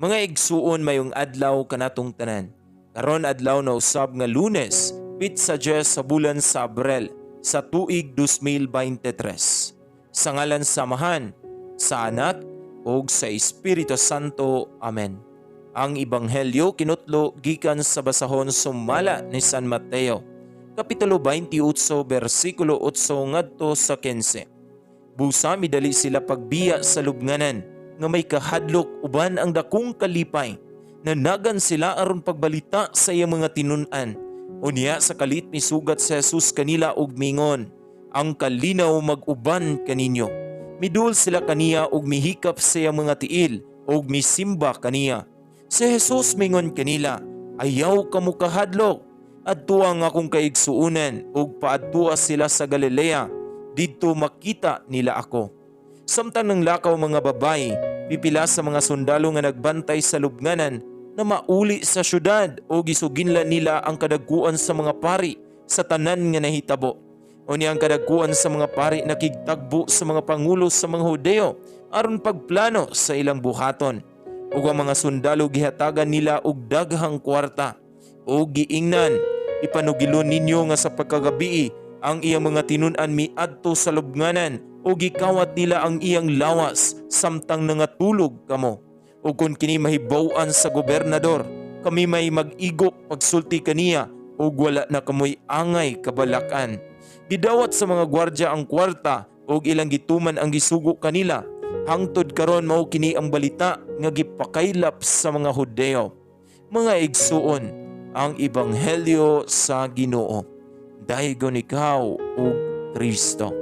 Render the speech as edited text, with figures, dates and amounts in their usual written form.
Mga igsuon, mayong adlaw kanatong tanan. Karon adlaw na usab nga Lunes, pitsa 10 sa bulan sa Abril sa tuig 2023. Sa ngalan sa Amahan, sa Anak ug sa Espiritu Santo. Amen. Ang Ebanghelyo kinutlo gikan sa basahon sumala ni San Mateo, Kapitulo 28, bersikulo 8 ngadto sa 15. Busa midali sila pagbiya sa lubnganan nga may kahadlok uban ang dakong kalipay. Nanagan sila aron pagbalita sa iyang mga tinun-an. Unya sa kalit misugat si Jesus kanila og mingon, "Ang kalinaw mag-uban kaninyo." Midul sila kaniya og mihikap sa iyang mga tiil og misimba kaniya. Si Jesus mingon kanila, "Ayaw kamo kahadlok. Adtua ang akong kaigsuonan ug paadtua sila sa Galilea. Didto makita nila ako." Samtang nanglakaw mga babaye, pipila sa mga sundalo nga nagbantay sa lubnganan na mauli sa syudad o gisuginlan nila ang kadagkuan sa mga pari sa tanan nga nahitabo. Unya ang kadagkuan sa mga pari nakigtagbo sa mga pangulo sa mga Hudeo aron pagplano sa ilang buhaton. Ug ang mga sundalo gihatagan nila og daghang kwarta ug giingnan, "Ipanugilon ninyo nga sa pagkagabii ang iyang mga tinun-an miadto sa lubnganan ug gikawat nila ang iyang lawas samtang nangatulog kamo. Ug kung kini mahibaw-an sa gobernador, kami may mag-igo pagsulti kaniya ug wala na kamoy angay kabalak-an." Gidawat sa mga gwardya ang kwarta ug ilang gituman ang gisugo kanila. Hangtod karon mao kini ang balita nga gipakaylap sa mga Hudeo. Mga igsuon, ang ebanghelyo sa Ginoo. Daygon ikaw, o Kristo.